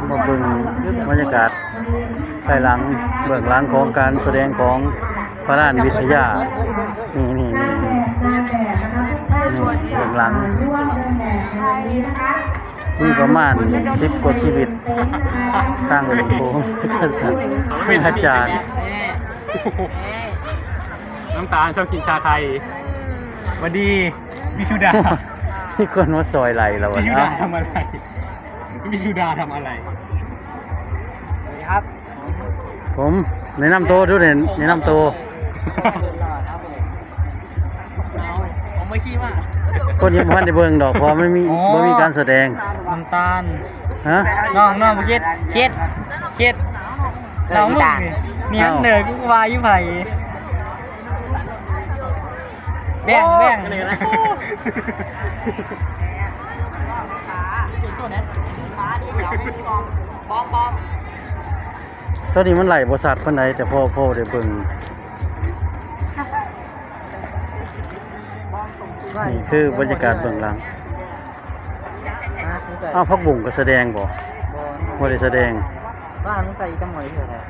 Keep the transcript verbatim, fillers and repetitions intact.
มาเบิ่งบรรยากาศภายหลัง เบื้องหลังของการแสดงของพระราชวิทยา นี่นี่นี่นี่ นี่เบื้องหลัง มีประมาณสิบกว่าชีวิต ตั้งโค้ง เป็นอาจารย์ น้ำตาลชอบกินชาไทย วันดีวิชุดา มีคนมาซอยไหลเรา วิ อะ ชุ นะ ดาทำอะไร วิชุดาทำอะไร ครับ ผมแนะนำตัวดูเนี่ย แนะนำตัว ผมไม่ขี้มาก คนยังพันได้เบิ่งดอก เพราะไม่มี อ๋อ บ่มีการแสดง น้ำตาล ฮะ น้องน้องเจ็ดเจ็ดเจ็ดน้องลูกนี่นี่มันเหนื่อยกูว่าอยู่ไผแบ่งแบ่ง ตอนนี้มันไหลบ่สัดปานใด แต่พอพอได้เบิ่ง นี่คือบรรยากาศเบื้องหลัง อ่ะมึงใส่ อ้าว ผักบุ้งก็แสดงบ่ บอล บ่ได้แสดง ว่ามึงใส่อีกตั้งหมดเลยเหรอ